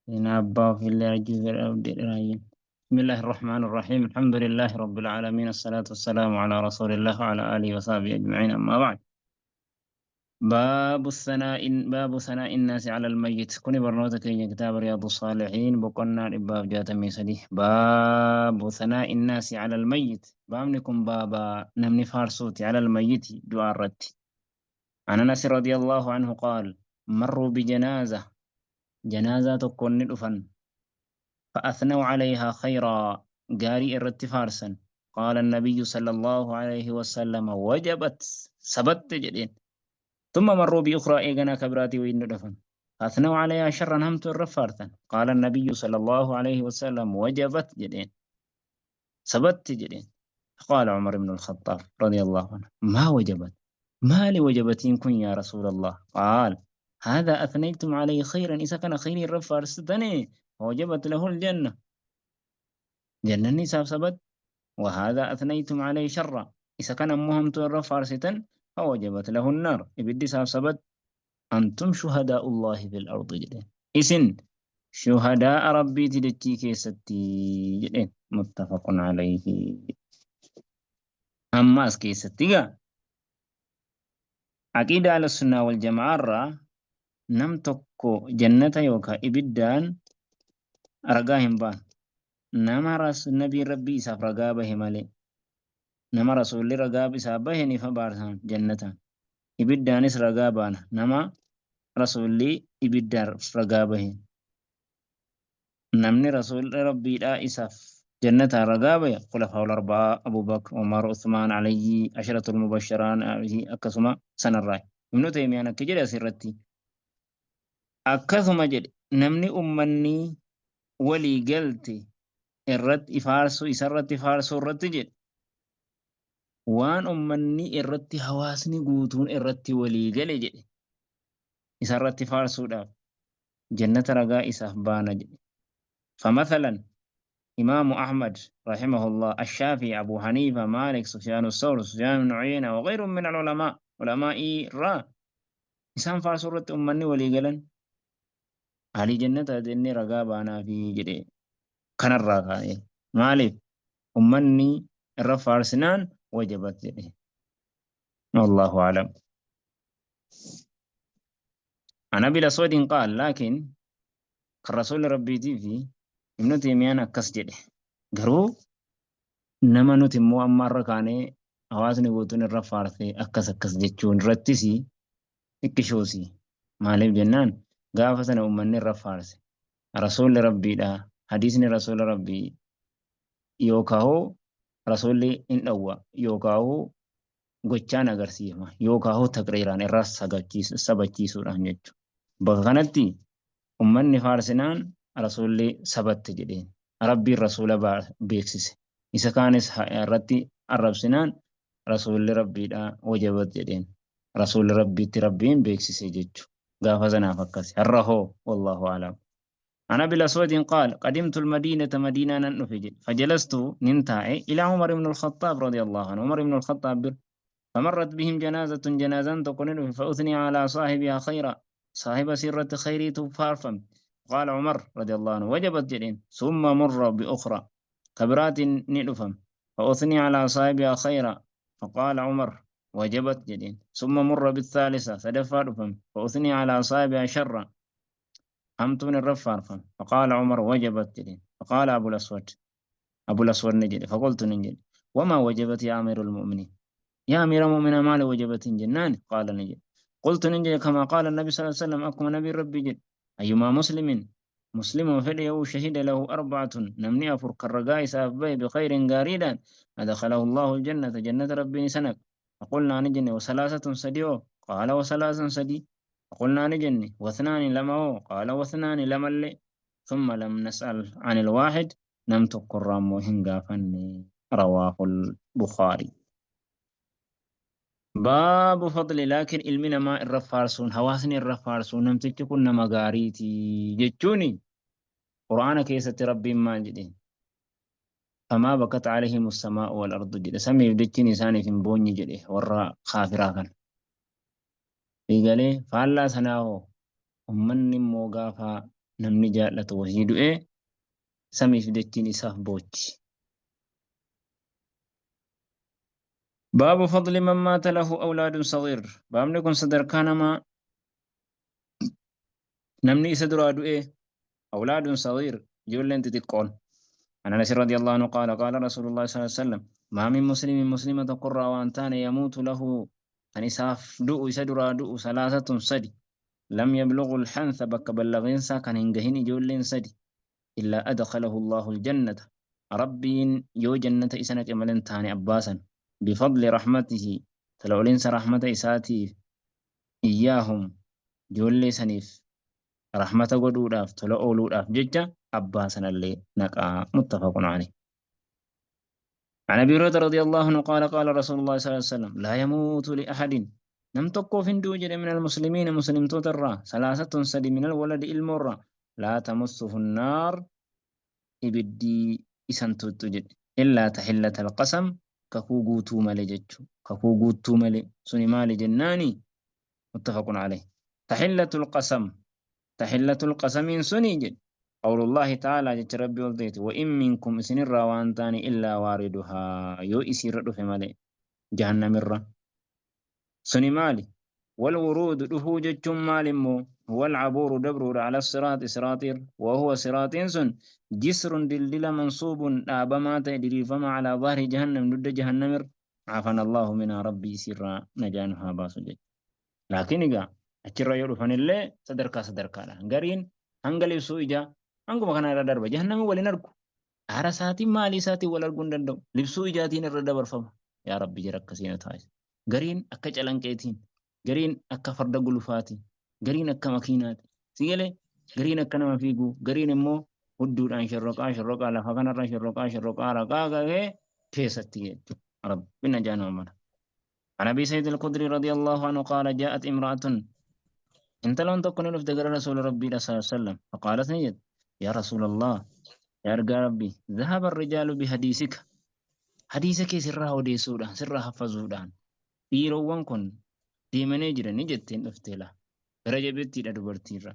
Seenaa abbaa ofiillee arguu fedha raayyeen. بسم الله الرحمن الرحيم، الحمد لله رب العالمين، الصلاة والسلام على رسول الله وعلى آله وصحبه أجمعين، أما بعد. باب الثناء، باب ثناء الناس على الميت. Kuni barnoota keenya كتاب رياض الصالحين boqonnaa 163. باب ثناء الناس على الميت. Baabni kun baaba namni faarsuuti، على الميت du'aa irratti. عن أنس رضي الله عنه قال: مروا بجنازة، جنازة tokkoon ni dhufan، فأثنوا عليها خيرا، gaarii irratti faarsan. قال النبي صلى الله عليه وسلم: وجبت، sabatte jedheen. ثم مروا بأخرى، eeganaa ka biraatii wayiin dhufan، فأثنوا عليها شرا، hamtuu irra faarsan. قال النبي صلى الله عليه وسلم: وجبت jedheen، sabatte jedheen. قال عمر بن الخطاب رضي الله عنه: ما وجبت؟ Maali وجبتiin kun يا رسول الله؟ قال: هذا أثنيتم عليه خيرا، isa kana khayrii irra faarsitanii، وجبت له الجنة، jannanni isaaf sabat. وهذا أثنيتم عليه شرا، isa kana ammoo hamtuu irra faarsitan، فوجبت له النار، ibiddi isaaf sabat. أنتم شهداء الله في الأرض jedheen، isin shuhadaa rabbiiti dachii keessatti jedheen. متفق عليه. Amma as keessatti gaa aqiida أهل السنة والجماعة irraa nam tokko jannata yookaan ibiddaan ragaa hin baanu. Nama nabiin rabbii isaaf ragaa bahe malee. Nama rasuulli ragaa isaaf bahe ni fabaarsan jannataan. Ibiddaanis ragaa baana. Nama rasuulli ibiddaan ragaa bahe. Namni rasuulli rabbiidhaa isaaf jannataan ragaa bahe خلفاء الأربعة، Abu Bakr, Umar, Uthmaan, Alayyi, عشرة المبشران akkasuma sanarraa. Ibnu Taymiyaan akka jedhe asirratti. Akkasuma jedhe, namni ummanni walii galte irratti faarsuu, isarratti faarsuu irratti jedhe, waan ummanni irratti, hawaasni guutuun irratti walii gale jedhe, isarratti faarsuudhaaf jannata ragaa isaaf baana jedhe. فمثلا إمام أحمد رحمه الله، الشافعي، أبو حنيفة، مالك، سفيان الثوري، سفيان بن عيينة، وغيرهم من العلماء، علماء را isaan faarsuu irratti ummanni walii galan alii jannata jennee ragaa baanaa fi jedhe. Kanarraa kaa'e maaliif ummanni irra faarsinaan وجبت jedhe. والله أعلم. عن أبي الأسود قال، لكن kan rasuulli rabbiitii fi Ibnu Taymiyaan akkas jedhe, garuu nama nuti immoo amma irra kaanee hawaasni guutuun irra faarsee akkas akkas jechuun irrattis xiqqishoosi. Maaliif jennaan, gaafa sana uummanni irra faarse rasuulli rabbiidha. Hadiisni rasuula rabbii yookaan rasuulli hin dhowwa yookaan gochaan agarsiifama yookaan taqriiraan irra sabachiisuudhaan jechuudha. Bakka kanatti ummanni faarsinaan rasuulli sabatte jedheen. Rabbiin rasuula beeksise. Isa kaanis irratti arrabsinaan rasuulli rabbiidha وجبت jedheen. Rasuulli rabbiitti rabbiin beeksise jechuudha. Gaafa sanaaf akkasi. Har'a hoo؟ والله أعلم. عن أبي الأسود قال: قدمت المدينة، مدينة nan dhufe، فجلست nin taa'e، إلى عمر بن الخطاب رضي الله عنه، عمر بن الخطاب bira. فمرت بهم جنازة، جنازان tokko ni dhufe، فأثني على صاحبها خيرا، saahiba isii irratti khayriitu faarfame. قال عمر رضي الله عنه: وجبت jedheen. ثم مر بأخرى، ka biraatiin ni dhufam، فأثني على صاحبها خيرا، فقال عمر: وجبت jedheen. ثم مر بالثالثة، sadaffaa dhufam، فأثني على صاحبها شرا، hamtuun irra faarfam، فقال عمر: وجبت jedheen. فقال أبو الأسود، أبو الأسود ni jedhe، فقلت nin jedhe: وما وجبت يا أمير المؤمنين؟ يا أمير المؤمنين، maali وجبت jennaan؟ قال ni jedhe، قلت nin jedhe: كما قال النبي صلى الله عليه وسلم، akkuma nabii rabbii jedhe: أيما مسلم، مسلم fedhe yoo، شهد له أربعة، namni afur kan ragaa isaaf bahe، بخير gaariidhaan، أدخله الله الجنة، jannata rabbiin isa naqa. فقلنا ni jenne: وثلاثة، sadi hoo؟ قال: وثلاثة، sadi. فقلنا ni jenne: واثنان، lama hoo؟ قال: واثنان، lamallee. ثم لم نسأل عن الواحد، nam tokkorraa immoo hin gaafanne. رواه البخاري. باب فضل، laakiin ilmi namaa irra faarsuun, hawaasni irra faarsuun, namtichi kun nama gaariiti jechuuni, quraana keessatti rabbiin maal jedhe? فما بكت عليهم السماء والأرض jedhe. Samiif dachiin isaaniif hin boonye jedhe warra kaafiraa kana. Eegalee faallaa sanaa hoo, ummanni immoo gaafa Namni jaallatu wahii du'ee samiif dachiin isaaf boochi. Baabu fadli man maata lahu awlaadun sagiir. Baabni kun sadarkaa namaa namni isa duraa du'ee awlaadun sagiir ijoolleen xixiqqoon. عن أنس رضي الله عنه قال قال رسول الله صلى الله عليه وسلم ما من مسلم مسلمة قرى وأنتان يموت له أن إساف دؤ إسدرا دؤ ثلاثة سدي لم يبلغ الحنث بك بلغينسا كان هنجهن جولين سدي إلا أدخله الله الجنة ربي يو جنة إسنك إملن تاني أباسا بفضل رحمته تلولينس رحمة إساتي إياهم جولي سنيف رحمة قدوداف تلولوداف ججة أباسا اللي نقا متفق عليه. عن أبي هريرة رضي الله عنه قال قال رسول الله صلى الله عليه وسلم لا يموت لأحد نم تقو فندو جري من المسلمين مسلم تترى ثلاثة سدي من الولد المرة لا تمسه النار إبدي إسان تجد إلا تحلة القسم ككو قوتو مالي جتشو ككو قوتو مالي سني مالي جناني متفق عليه. تحلة القسم تحلة القسم سني جد قول الله تعالى جت ربي ولديت وإن منكم إسن الروان تاني إلا واردها يو إسير في مالي جهنم الرّ سني مالي والورود دفو جتشم مال مو هو العبور دبر على الصراط صراطير وهو صراط سن جسر دلدل منصوب آبما تدري فما على ظهر جهنم ضد جهنم عافانا الله منها ربي سرا نجانها باسجد. لكن إذا أتشرا يعرفن الله صدركا صدركا لا غرين هنغلي سويجا هنغو مكان على درب جهنم ولا نركو أرساتي مالي ساتي ولا الجندندو لبسو إجاتين الردبر فما يا ربي جرك سينة تايس غرين أكجلان كيتين غرين أكفرد قلوفاتي غرين أكا مكينات سيجلي غرين أكا نما فيقو غرين مو هدود عن شرقا شرقا لفقنا الرا شرقا شرقا رقا غي كيستي رب بنا جانا عمر. عن أبي سعيد الخدري رضي الله عنه قال جاءت امرأة انت لو تكون لفت رسول ربي صلى الله عليه وسلم فقالت نجد يا رسول الله يا رجال ربي ذهب الرجال بحديثك حديثك سرها وديسودان سرها حفظودان dhiirowwan kun deemanii jiranii jetteen dhuftee laa gara jabeettiidha dubartiirra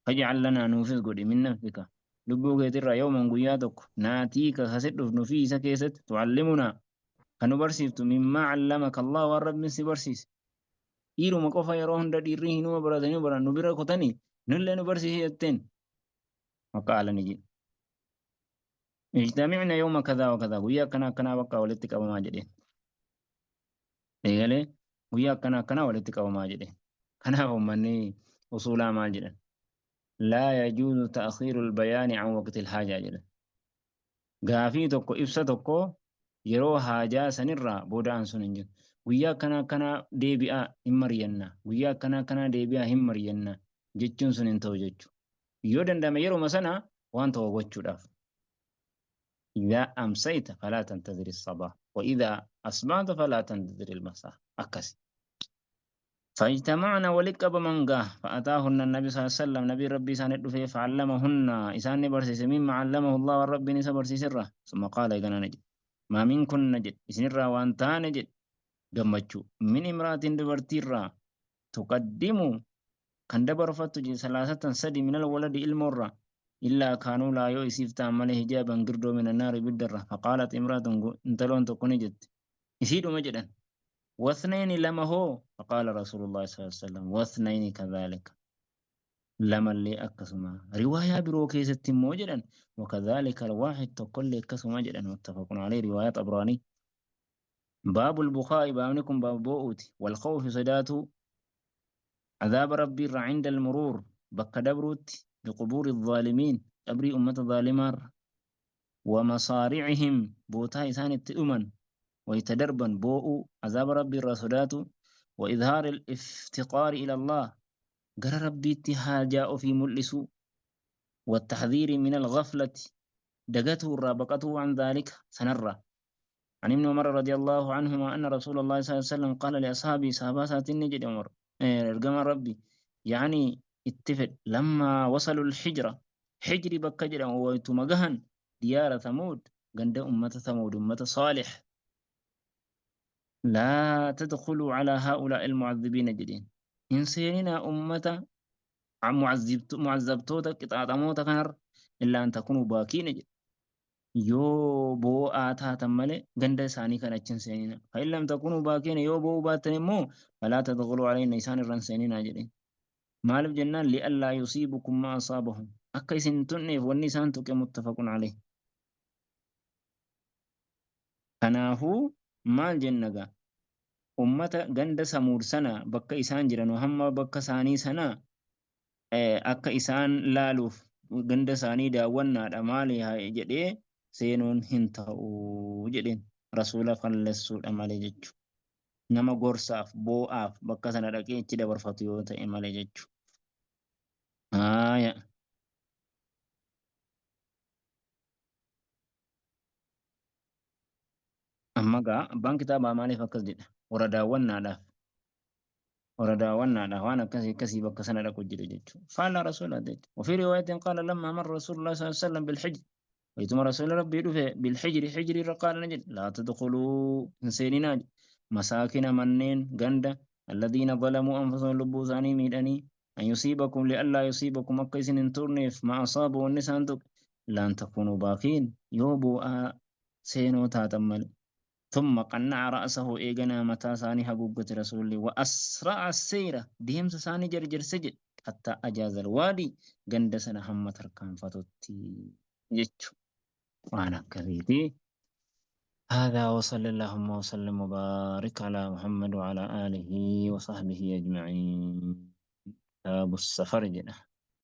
faj'al lanaa nuufis godhi min nafsika lubbuu keetirraa yawman guyyaa tokko naatii ka kasit dhufnu fi isa keessatti tu'allimunaa kan nu barsiiftu mimmaa allamaka Allah waan rabbiin si barsiise dhiiruma qofa yeroo hunda dhiirri hinuma baratanii baran nu bira kutanii nullee nu barsiisi jetteen maqaala ni jedhe ijtamicna yawma kadaa wa kadaa guyyaa akkanaa akkanaa bakka walitti qabamaa jedheen eegalee guyyaa akkanaa akkanaa walitti qabamaa jedheen kanaaf uummanni usuulaa maal jedhan laa yajuuzu ta'khiiru albayaani an waqti alhaajaa jedhan gaafii tokko ibsa tokko yeroo haajaa sanirraa booda'an sun hin jiru guyyaa akkanaa akkanaa deebi'aa hin mari'annaa guyyaa akkanaa akkanaa deebi'aa hin mari'annaa jechuun sun hin ta'u jechuudha yoo danda'ame yeruma sana waan tokko gochuudhaaf إذا أمسيت فلا تنتظر الصباح وإذا أصبحت فلا تنتظر المساء أكس فاجتمعنا ولقب من قاه فأتاهن النبي صلى الله عليه وسلم نبي ربي سان فيه فعلمهن إسان برسيس مما علمه الله والرب نسى برسيس الره ثم قال إذا نجد ما منكن نجد إسن الرا وأنتا نجد gammachuu min imraatin dubartiirraa tuqaddimu kan dabarfattu salaasatan sadi minal waladi ilmoorraa illaa kaanuu laa yoo isiif ta'an malee hijaaban girdoo min annaari ibiddarra faqaalat imraatun intaloon tokko ni jette isiidhuma jedhan واثنين لما هو فقال رسول الله صلى الله عليه وسلم واثنين كذلك لما اللي أكسما رواية برو كيست موجدا وكذلك الواحد تقول كسما جدا متفق عليه رواية طبراني. باب البخاء بابنكم باب بوؤتي والخوف صداته عذاب ربي عند المرور بك دبروت بقبور الظالمين أبري أمة ظالمار ومصارعهم بوتا إسان التؤمن ويتدربا بوء عذاب ربي الرسولات وإظهار الافتقار إلى الله قال ربي اتها في ملس والتحذير من الغفلة دقته الرابقته عن ذلك سنرى. عن ابن عمر رضي الله عنهما أن رسول الله صلى الله عليه وسلم قال لأصحابه صحابة النجد عمر ارجم ربي يعني اتفق لما وصلوا الحجرة حجر بكجرة ويتمجهن ديار ثمود عند أمة ثمود أمة صالح لا تدخلوا على هؤلاء المعذبين جدين إن سيننا أمة Mu'azzabtoota qixaaxamoota kanarra illaa an takunuu baakiina jedhe. Yoo boo'aa taatan malee ganda isaanii kan achi hin seenina. Fa'in lam takunuu baakiina yoo boo'uu baattan immoo falaa tadkhuluu alayhinna isaan irra hin seeninaa jedheen. Maaliif jennaan li'allaa yusiibukum maa asaabahum akka isin hin tuqneef wanni isaan tuqe muttafaqun alayh. Kanaafuu maal jenna gaa ummata ganda Samuud sana bakka isaan jiranu hamma bakka isaanii sana akka isaan laaluuf ganda isaanii daawwannaadha maali jedhee seenuun hin ta'u jedheen rasuula fallessuudha malee jechuudha. Nama gorsaaf boo'aaf bakka sana dhaqee ichi dabarfatu yoo ta'e malee jechuudha. Haaya. Amma gaa abbaan kitaabaa maaliif akkas jedha? Warra daawwannaadhaaf. Warra daawwannaadhaaf waan akkasii akkasii bakka sana dhaqu jira jechuudha. Faallaa rasuulaa jechuudha. Wafii riwaayatiin qaala lammaa marra rasuulullah sallallahu alaihi wasallam bilhijr. Wayituma rasuulli rabbii dhufe bilhijri hijri irra qaala ni jedhe laa tadkhuluu hin seeninaa jedhe. Masaakina manneen ganda alladhiina zalamuu anfusahum lubbuu isaanii miidhanii an yusiibakum li'allaa yusiibakum akka isin hin turneef ma asaabu wanni isaan tuqe laan takuunuu baakiin yoo boo'aa seenoo taatan malee. Thumma qanna'a ra'sahu eeganaa mataa isaanii haguuggate rasuulli wa asra'a seyra deemsa isaanii jarjarse jedhe hattaa ajaazal waadii ganda sana hamma tarkaanfatutti jechu waan akkasiiti. هذا وصلى اللهم وسلم وبارك على محمد وعلى آله وصحبه أجمعين. كتاب السفر جنة.